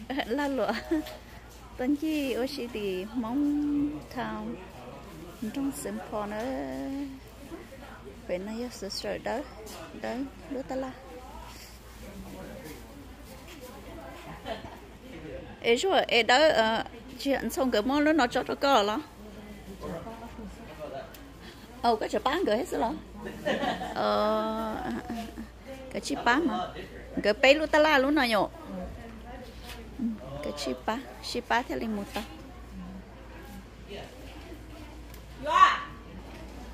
Lag luam tuaj ncig ua si tim Hmoob Town, nroog Saint Paul na. Pem no yog xwm sawm dawb, dawb lub tab laj. Es Zuag, es dawb, tsis ntxhua nkawd muab lub no tso rau koj los? Koj tseem pab nkawd thiab xwb los? Koj tsij pab mas, nkawd peb lub tab laj lub no yom. Koj tsij pab, sib pab thiaj li mus tau.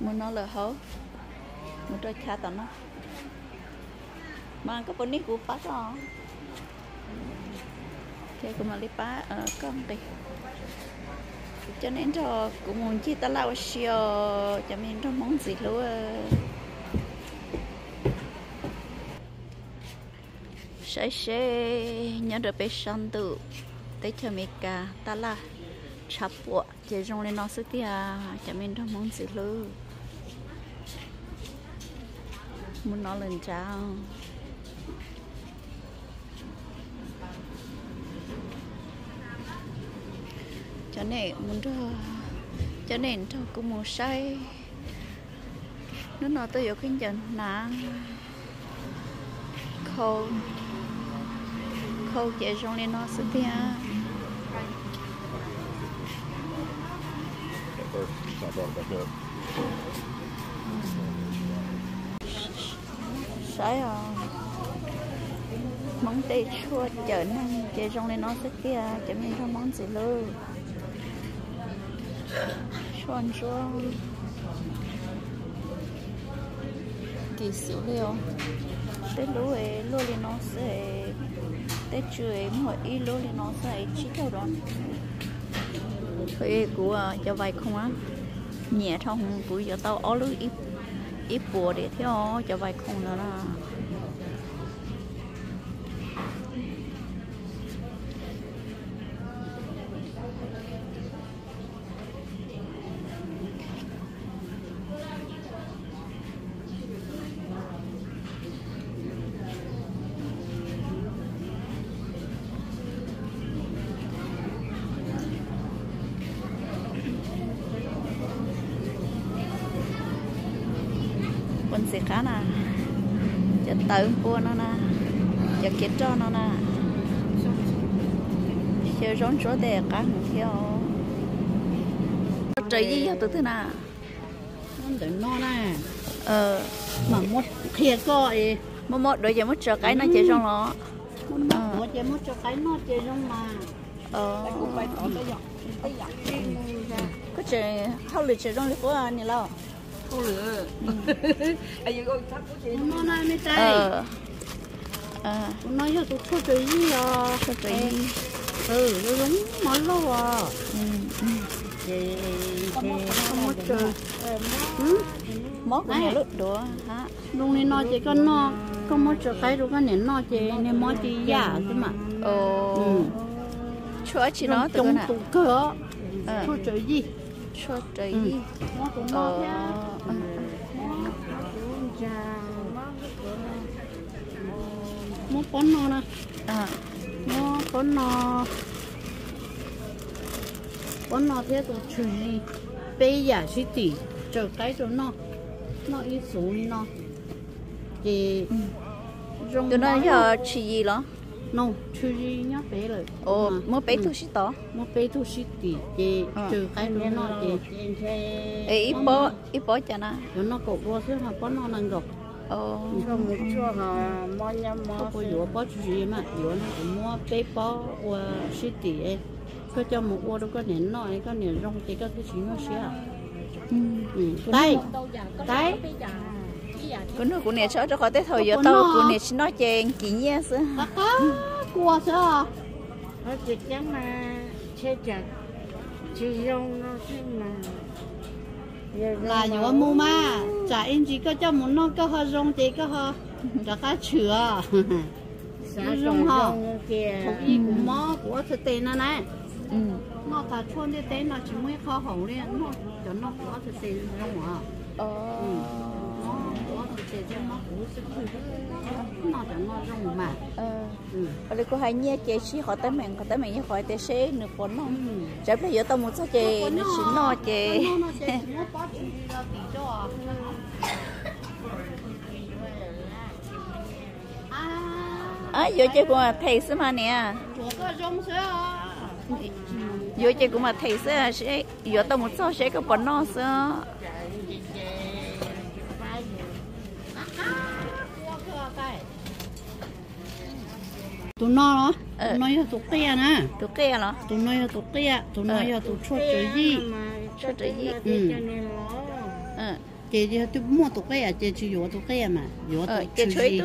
Mus no lawm hauv, mus rau chav tom no. Mas koj puas nij kuv pab koj? Ces kuv mam li pab koj nqis. Kuv coj nej nrog kuv mus ncig tab laj ua si os cov me nraug Hmoob ntxim hlub. Saib seb, nyob rau peb sab ntuj teb chaws Amelikas tab laj tshav puam ces zoo li no xwb tiag cov me nraug Hmoob ntxim hlub. Mus no lawm nrad. Cov nej mus nrog, cov nej nrog kuv mus saib. Hnub no tuaj yuav khaub ncaws hnav, khau, khau ces zoo li no xwb tiag. Saib os, Hmoob tej tshuaj cawm neeg ces zoo li no xwb tiag cov me nraug Hmoob ntxim hlub. Tshuaj ntsuab kim xwb li os. Tej lub luaj li no xwb, tej tsw muaj ib lub li no xwb tsib caug rau. Kuv cov vais khoom nyiam dhau hwv, kuv yuav tau ob lub ib puas diam thiab cov vais khoom no na. Puas ntxim qab na, cov tawv npua no na, cov kev roj no na, xyaw zaub ntsuab tej qab heev thiab. Tshuaj raws yij yog tus twg na? Ntawm no na, mam muab qhia koj. Muab muab duav ces muab tso qaib no ces zoo los? Muab duav ces muab tso qaib no ces zoo mas. Koj tseem hauj lwm tseem zoo li qub niam laus? Kuv no yog tus tshuaj raws yij os. Tshuaj raws yij. Zoo mov lauj os. Mob kuv niam lub duav. Zoo li no ces koj noj, koj muab tso qaib rau koj niam noj ces niag mob ci yam xwb mas. Tshuaj dab tsi no? Coob tus kawg os. Tshuaj raws yij. Tshuaj raws yij. Mob tus no thiab. Mob pob no na. Mob pob no, pob no thiab tus tswm zis, peb yam sib tim, tsaws qaib rau noj, noj ib xuv li no ces zoo. Tus no yog tswm yis los? No, tswm zis nyob pem lawm. Muab peb tug sib tod. Muab peb tug sib tim ces tsaws qaib rau noj ces. Ib pob cas na? Yuav noj kaum dua xwb ho pob no nees nkaum. Koj puas yuav pob tswm zis mas? Yuav no kuv muab peb pob ua sib tim, koj coj mus ua rau koj niam noj, koj niam zoo ces koj thiaj tsis nyuaj siab. Taib, taib. Kuv nug kuv niam tso rau qhov tej thaum yuav tau kuv niam tsis noj ces nkim nyiaj xwb. Qab kua xwb. Ces cab mas, tsis zoo no xwb mas. Lam yuav mus mas, tsam ib ntsis koj coj mus noj koj ho zoo ces koj ho rov qab tshwm os. Zoo ho, thaum ib kuv mob kuv ob txhais tes no na, noj tas tshuaj ntiaj teb no tsis muaj ib qho haum li, noj cov no kuv ob txhais tes zoo os. Mob kuv ob txhais Ua li kuv hais nyiaj ces sib qhov teeb meem, qhov teeb meem yog qhov tias seb nws puas noj. Tsam pliag yuav tau mus txog ces nws tsis noj ces. Yuav ces kuv mam them xwb mas niam. Yuav ces kuv mam them xwb, yuav tau mus txog seb koj puas noj xwb. Tus no los, tus no yog tus qiaj na. Tus qiaj los? Tus no yog tus qiaj, tus no yog tus tshuaj tswv yij. Tshuaj tswv yij. Ces yog twb muaj tus qiaj ces tsis yuav tus qiaj mas yuav tus tswv yij.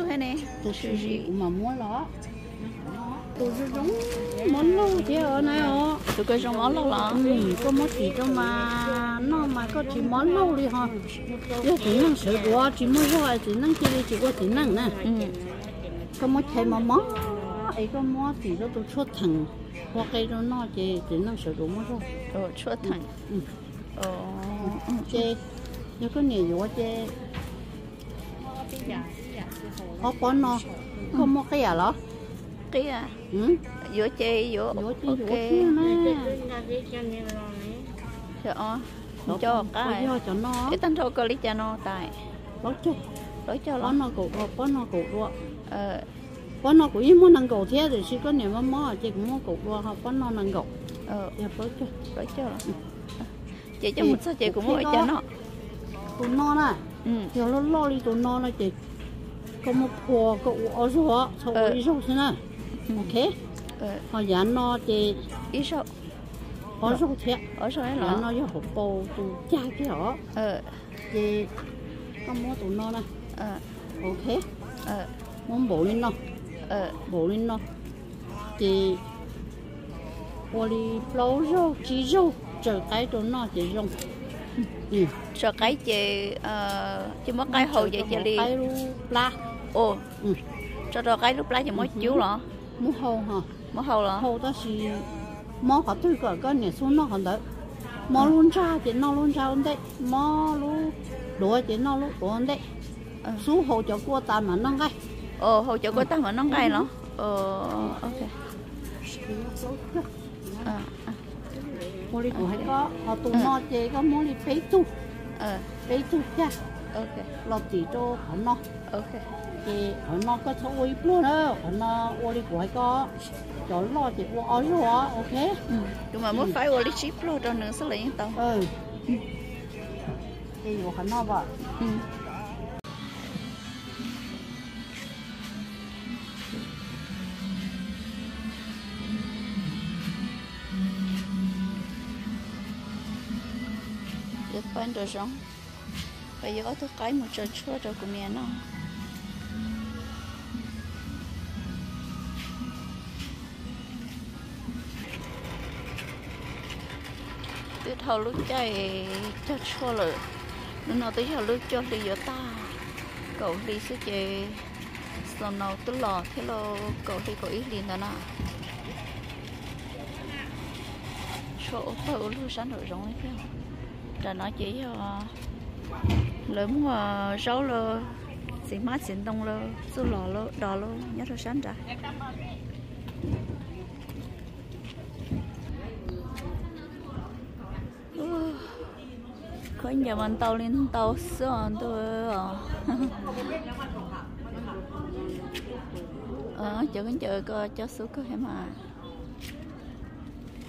Tus tswv yij kuv mam muab los. Tus zoo zoo mob laug thiab na os. Tus ko zoo mob laug los? Koj muab tim rau mas noj mas koj tsis mob laug li ho. Yog txiv neej sawv duav tsis muaj zog es txiv neej cia li tsis ua txiv neej na. Koj muab chais mos mos es koj muab tim rau tus tshuaj theem ua qe rau noj ces txiv neej sawv duav muaj zog. Tshuaj theem. Ces yog koj niam yuav ces ob pob no, koj muaj qiaj los? Qiaj. Yuav ces yuav, yuav ces yuav kiag na. Cov qab, yog cov no, tag nrho koj li cas no tas? Plaub caug. Plaub caug los? Pob no kaum dua, pob no kaum dua. Pob no kuv yeej muaj nees nkaum thiab tiam sis koj niam mob mob ces kuv muab kaum dua ho pob no nees nkaum. Yog plaub caug. Plaub caug. Ces coj mus txog ces kuv muab ua cas no? Tus no na, yog loj loj li tus no no ces koj muab phua koj ua ob zaug, txhob ua ib zaug xwb na. Ok. Ho yav no ces ib zaug, ob zaug thiab. Yav no yog hauv paus tus cag kiag os. Ces koj muab tus no na. Ok. Muab npaum li no, npaum li no. Ces ua li plaub zaug tsib zaug tsaws qaib rau noj ces zoo. Tsaws qaib ces, ces muab qaib hau ces cia li qaib lub plab. Tso rau qaib lub plab ces muab cub los? Muab hau ho. Muab hau los? Hau tab sis mob qhov twg kom koj niam xub noj qhov ntawd. Mob lub ntsag ces noj lub ntsag ua ntej, mob lub duav ces noj lub duav ua ntej. Xub hau cov kua tas mam noj nqaij. Hau cov kua tas mam noj nqaij los? Ok. Ua li kuv hais koj, ho tus no ces koj muab li peb tug, peb tug cag los tim rau qhov no. Ces qhov no koj txhob ua ib pluag na, qhov no ua li kuv hais koj, cov loj ces ua ob zaug, ok. Kuv mam muab faib ua li tsib pluag rau nws xwb los yeej tau. Ces yuav qhov no as. Yuav pab nraum zoov, yuav ob tug qaib mus tso tshuaj rau kuv niam noj. Twb dhau lub caij cog tshuaj lawm, hnub no twb yog lub cuaj hli yuav tag, kaum hli xwb ces snow twb los thiab lauj, kaum hli kaum ib hli ntawd na. Tshuaj ua pawg ua lug sab nraum zoov li thiab. Nram no ces yog lawv muag zaub los, txiv hmab txiv ntoo los, txuj lom los, dos los nyob rau sab nrad. Khaub ncaws mas ntau li ntau xwb os ntuj os. Cov khaub ncaws ko coj xub kawg thiab mas.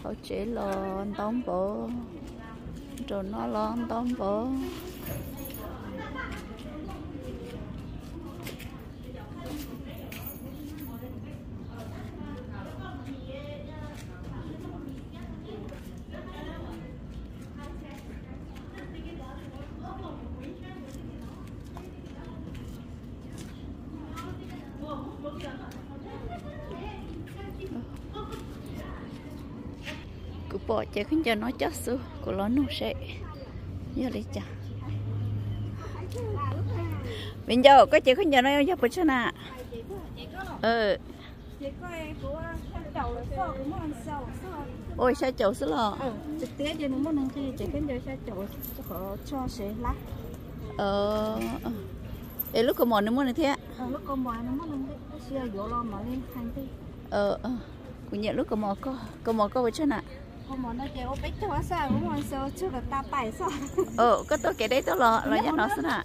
Hauv tsev los ntau npaum, nraum no los ntau npaum. Kuv pom cev khaub ncaws no coj xwb, kuv los nug seb yog li cas. Viv Ncaus, koj cev khaub ncaws no yog puas tsawg na? Ua xya caum xwb los? Es lub kaus mom nws muaj nws thiab. Kuv nyiam lub kaus mom koj, kaus mom koj puas tsawg na? Koj tuaj kev deb tuaj los los yog no xwb na?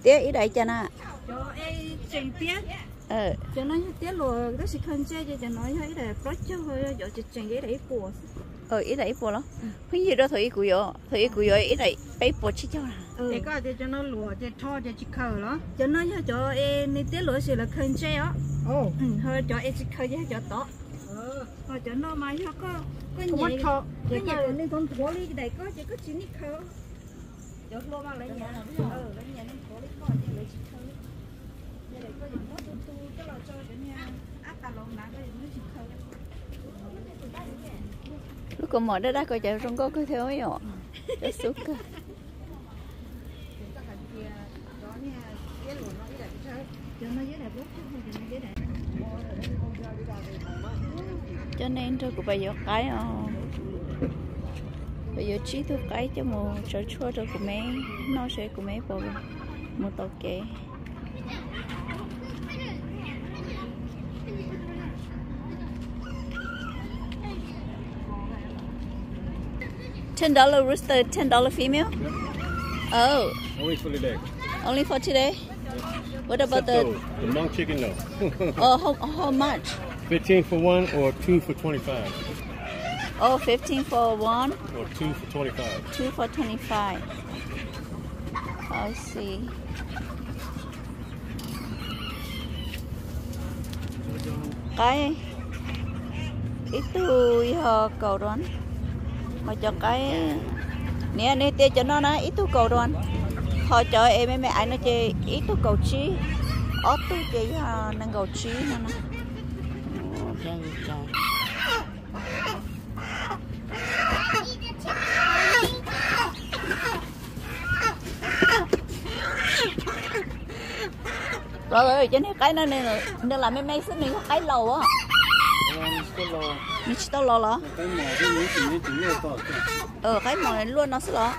Tiab ib daim cas na? Cov no yog tiab luam tab sis khaws ntsej ces cov no yog ib daim plaub caug, yog cov tseem tseem ces ib daim ib puas. Ib daim ib puas los? Pheej yig rau thaum ub kuv yuav, thaum ub kuv yuav ib daim peb puas tsib caug na. Cov no yog cov es nws tiab luam tab sis lawv khaws ntsej os. Ho cov es tsis khaws ces yog cov tod. Ho cov no mas yog koj, koj nyiam, koj nyiam nthuav li daim koj ces koj tsis need khaws. Cov hlua mas lawv nyiam, lawv nyiam nthuav li koj ces lawv tsis khaws. Ces daim koj yuav muab tu tu coj los tso cov niag ab tas los na, koj yuav muab tsis khaws. Lub kaus mom daj daj ko cas zoo nkauj kawg thiab yom. Cov xub kawg. Coj nej nrog kuv pais yuav qaib os. Pais yuav tsib tug qaib coj mus tsaws tshuaj rau kuv me noj seb kuv me puas mus tau kev. Ten dollar rooster, ten dollar female? Oh, Only for today. Only for today? What about the Except the, the monk chicken, no. Oh, how, how much? Fifteen for one or two for twenty-five. Oh, fifteen for one. Or two for twenty-five. Two for twenty-five. I see. Qaib ib tug yog kaum dua, ho cov qaib, niam, nej tias cov no na ib tug kaum dua, ho cov es me me aiv no ces ib tug kaum tsib, ob tug ces yog nees nkaum tsib no na. Cov niag qaib no nws lam me me xwb, nws yog qaib laus a? Nws tsis tau laus los? Qaib mos luaj no xwb los?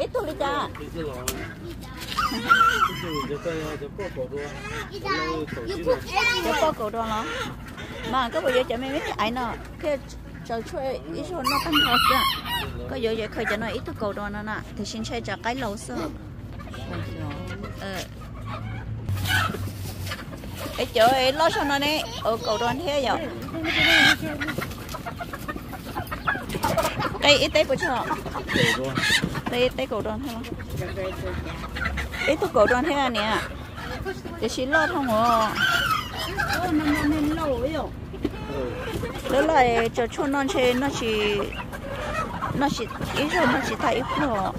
Ib tug li cas? Cov poj kaum dua los? Mas koj puas yuav cov me me aiv no thiaj tsaws tshuaj ib zaug noj tag nrho xwb? Koj yuav, yuav khaws cov no ib tug kaum dua no na, tiam sis ntshai tsam qaib laus xwb. Es cov loj zog no ne, kaum dua thiab yom? Qe ib teb puas tsawg? Qe ib teb kaum dua thiab los? Ib tug kaum dua thiab niam. Tiam sis loj dhau os. Loj loj tsaws tshuaj noj ntshe noj tsis, noj tsis, ib zaug noj tsis tag ib pluag.